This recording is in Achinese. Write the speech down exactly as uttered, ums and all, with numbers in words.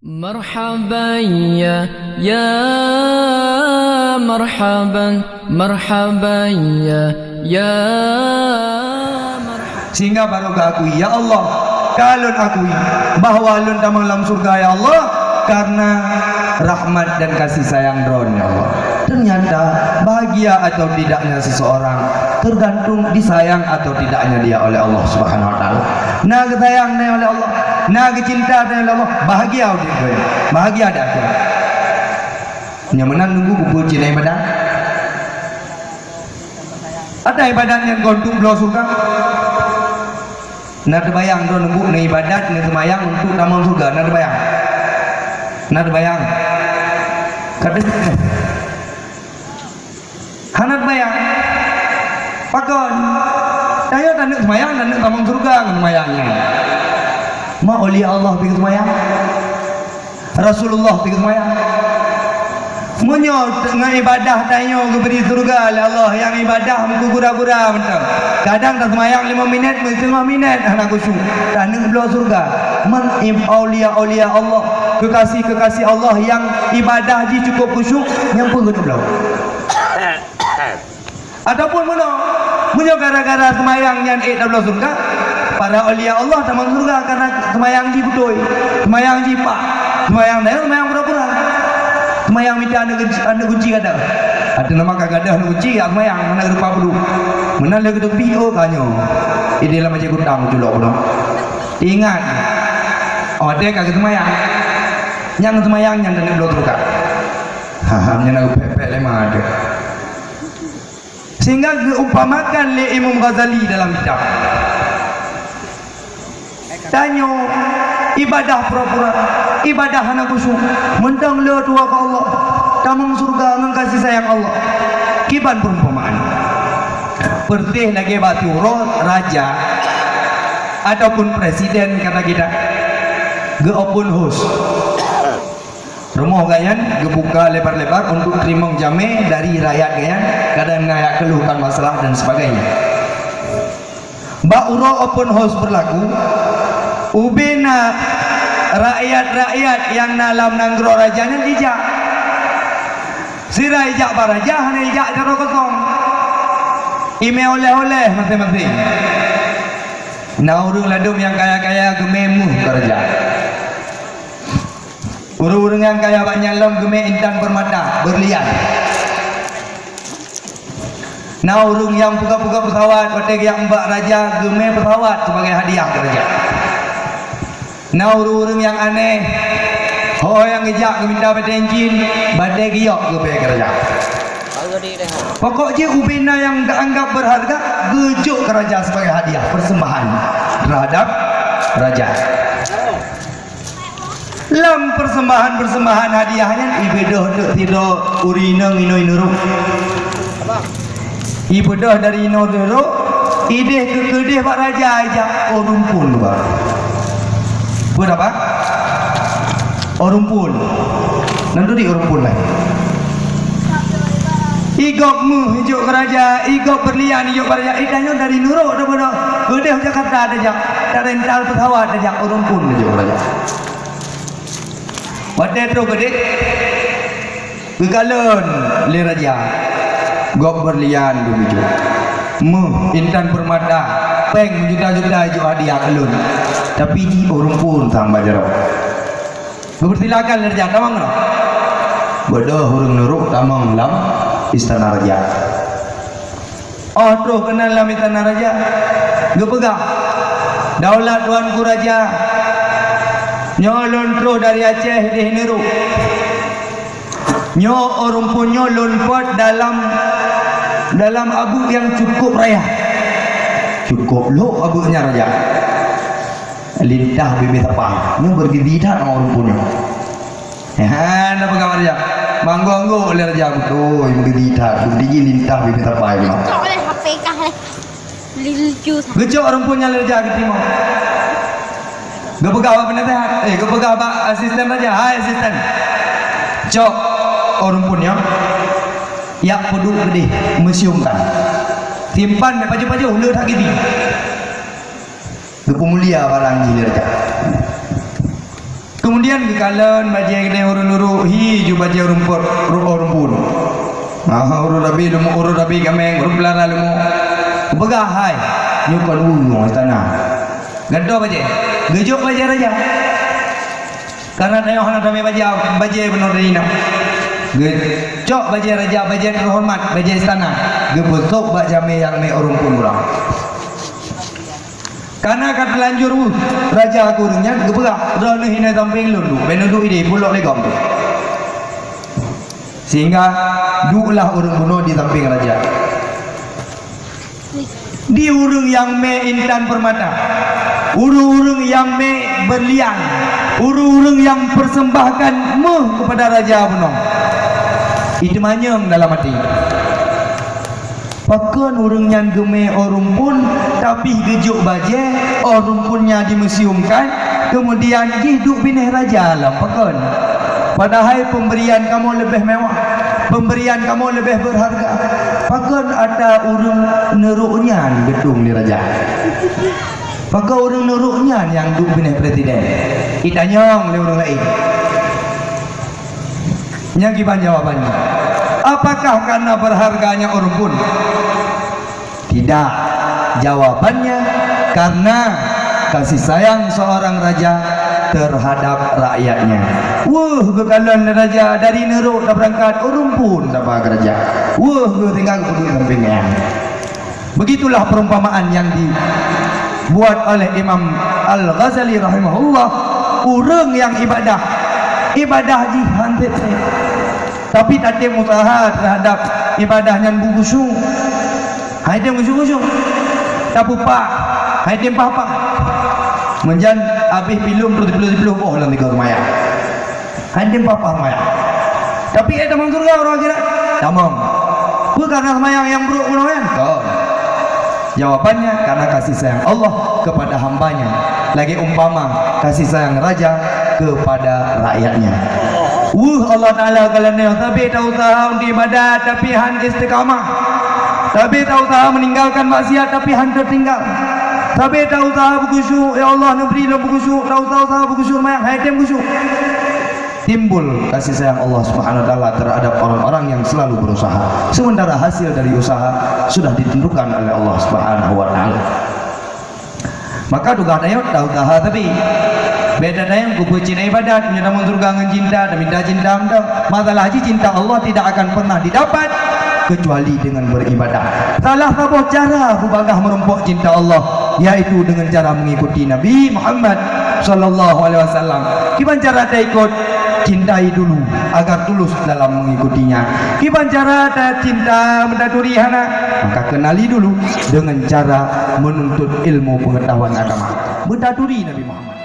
Marhaban ya, ya marhaban, marhaban ya, ya marhaban. Sehingga baru geuakui, "Ya Allah, ka lôn akui bahwa lôn tamong lam syurga, ya Allah, karena rahmat dan kasih sayang Droen, ya Allah." Ternyata bahagia atau tidaknya seseorang tergantung disayang atau tidaknya dia oleh Allah Subhanahu wa Taala. Na geusayang na oleh Allah, na geucinta na oleh Allah, bahagia udép geuh, bahagia di akhirat. Nyang meunan nunggu kupeue cit na ibadat. Ada ibadat nyang kon untuk bloe syurga? Na teubayang droe nunggu na ibadat, na seumayang untuk tamong syurga, na teubayang? Na teubayang? Kada. Hana teubayang. Pakon? Tanyoe taneuk seumayang, taneuk tamong syurga ngon seumayang nyan. Ma aulia Allah pi geuseumayang? Rasulullah pi geuseumayang? Meunyoe ngon ibadah tanyoe geubri syurga lé Allah, nyang ibadah meugura-gura mantong. Kadang taseumayang lima minit, meuseumayang lima minit hana khusyuk. Taneuk bloe syurga. Man im-, aulia-aulia Allah, kekasih-kekasih Allah nyang ibadah jih cukup khusyuk, nyang peue keuneuk bloe. Ataupun meunoe, meunyoe gara-gara seumayang nyan ék tabloe syurga, para aulia Allah tamong syurga karena seumayang jih beutôi, seumayang jih pak, seumayang dayah, seumayang pura-pura. Seumayang mita aneuk gunci, aneuk gunci gadoh. Ateueh nama ka gadoh aneuk gunci, ya seumayang, hana geurupa peuduek. Meunan lé geuteubiet, oh, ka nyoe. Idéh lam aja gudang culok bunoe. Ingat, oh, deh ka geuseumayang. Nyang seumayang nyan taneuk bloe syurga. Haha, nyan aku pek-pek lé ma deh. Sehingga geuumpamakan lé Imam Ghazali dalam kitab, tanyoe ibadah pura-pura, ibadah hana khusyuk, mantong le tuwoe keu Allah, tamong syurga ngon kasih sayang Allah. Kiban perumpamaan. Persis lagée bak siuroe raja ataupun presiden kata kita geu-open house. Rumoh gobnyan geubuka lebar-lebar untuk teurimong jamé dari rakyat gobnyan, kadang rakyat keluhkan masalah dan sebagainya. Bak uroe open house beurlaku, ubé na rakyat-rakyat nyang na lam nanggroe raja nyan jijak. Sira jijak bak raja, hana jijak jaroe kosong. Imé oleh-oleh maséng-maséng. Na ureuëng ladôm nyang kaya-kaya geumé méuh keu raja. Ureuëng-ureuëng nyang kaya bak nyan lom geumé intan permata, berlian. Na ureuëng nyang peugah-peugah pesawat, watée geujak ubak raja, geumé pesawat sebagai hadiah keu raja. Na ureuëng-ureuëng nyang aneh, ho nyang geujak geuminta batée incin, batée giyok geubée keu raja. Pokok jih ubé na nyang geuanggab berharga, geujok keu raja sebagai hadiah, persembahan terhadap raja. Lam persembahan-persembahan hadiah nyan, ibeudôh deuek sidroe ureuëng inong inong nurok. Ibeudôh dari inong nurok, idéh keu keudéh bak raja ijak, oh rumpun ba. Buet apa? Oh rumpun. Nan tu di oh rumpun laén. Igop méuh ijok keu raja, igop berlian ijok keu raja. Itanyoe dari nurok tu bodoh. Keudéh Jakarta tajak, tarental pesawat tajak, oh rumpun ijok keu raja. Watée troh keudéh, geukalon lé raja, gop berlian geubijok, méuh, intan permata, péng juta-juta jok hadiah keu lôn. Tapi jih oh rumpun sang bak jaroe. Geupeursilakan lé raja tamong keunoe. Beudôh ureuëng nurok tamong lam istana raja. Oh troh keunan lam istana raja, geupeugah, "Daulat tuanku raja, nyoe lôn troh dari Aceh idéh nurok. Nyoe oh rumpun nyoe lôn pot dalam, dalam abeuk nyang cukup raya." Cukup lhok abeuk nyan raja. Lintah bibit sapai. Nyoe bergizi that oh rumpun nyoe. Ha, na peugah raja. Manggo-anggo lé raja beutôi, meugeudi that, meugeudi lintah bibit sapai nyoe. Cok lé H P kah lé. Lucu sangat. Geucok rumpun nyan lé raja geutimong. Geupeugah bak penasehat, eh, geupeugah bak asisten raja, "Hai asisten. Cok oh rumpun nyoe. Jak peuduek keudéh, meusiumkan. Simpan bèk pajoh-pajoh, le that geubi." Geupeumulia barang jih lé raja. Kemudian geukalon bajée keudeh ureuëng nurok, hi ju bajée ureuëng pon, ureuëng pon. Aha, ureuëng rabi leumo, ureuëng rabi gaméng, ureuëng peulara leumo. Geupeugah, "Hai, nyoe kon ureuëng istana." Gantoe bajée, geujok bajée raja. Karena tanyoe hana tamé bajée, bajée bunoe dari inong. Geucok bajée raja, bajée teuhoreumat, bajée istana. Geupeusok bak jamé nyang mé ureuëng pon urang. Karena ka teulanjur weueh raja keu ureuëng nyan, geupeugah, "Droeneueh hinoe sampéng lôn duek, bék neuduek idéh, pulok lé gob." Sehingga dueklah ureuëng bunoe di sampéng raja. Di ureuëng nyang mé intan permata, ureuëng-ureuëng nyang mé berlian, ureuëng-ureuëng nyang persembahkan méuh kepada raja bunoe. Iteumanyong dalam hati. Pakon ureuëng nyan geumé ureuëng pon, tapi geujok bajée, ureuëng pon nyan dimeusiumkan, kemudian jih duek binéh raja lom? Pakon? Padahai pemberian kamoe leubeh mewah, pemberian kamoe leubeh berharga. Pakon atra ureuëng nurok nyan geutong lé raja? Pakon ureuëng nurok nyan nyang duek binéh presiden? Itanyong lé ureuëng laén. Nyan kiban jawabannya. Apakah karena berharganya ureuëng pon? Tidak. Jawabannya, karena kasih sayang seorang raja terhadap rakyatnya. Weueh geukalon raja dari nurok tabeurangkat, ureuëng pon taba keu raja. Weueh geutinggai keu sampéng nyan. Begitulah perumpamaan yang dibuat oleh Imam Al-Ghazali rahimahullah, ureuëng nyang ibadah, ibadah jih han sép-sép. Tapi tatem usaha terhadap ibadah nyan bukhusyuk. Hai tem khusyuk-khusyuk. Tapupak, hai tem pah-pah. Meujan habéh pilom terus siploh-siploh boh lam tiga seumayang. Hai tem pah-pah seumayang. Tapi ék tamong syeuruga uroe akhirat? Tamong. Peue karena seumayang nyang brok bunoe nyan? Kon. Jawabannya, karena kasih sayang Allah kepada hambanya, lagée umpama kasih sayang raja kepada rakyatnya. Weueh Allah Taala kalon nyoe, sabe ta-usaha untuk ibadat tapi han istiqamah. Sabe ta-usaha meninggalkan maksiat tapi han tertinggal. Sabe ta-usaha beukhusyuk, "Ya Allah, neubri lôn beukhusyuk," ta-usaha-usaha beukhusyuk, mak, hai tem khusyuk. Timbul kasih sayang Allah Subhanahu wa Taala terhadap orang-orang yang selalu berusaha, sementara hasil dari usaha sudah ditentukan oleh Allah Subhanahu wa Taala. Maka tugaih tanyoe ta-usaha sabe. Bék tanyoe keu peucit ibadat, meunyoe tamong syeuruga ngon cinta, taminta cinta mantong. Masalah jih, cinta Allah tidak akan pernah didapat kecuali dengan beribadat. Salah saboh cara beubagaih meurumpok cinta Allah, yaitu dengan cara mengikuti Nabi Muhammad sallallahu alaihi wasallam. Kiban cara taikot? Cintai dulu agar tulus dalam mengikutinya. Kiban cara tacinta, meutaturi hana? Maka kenali dulu dengan cara menuntut ilmu pengetahuan agama. Meutaturi Nabi Muhammad.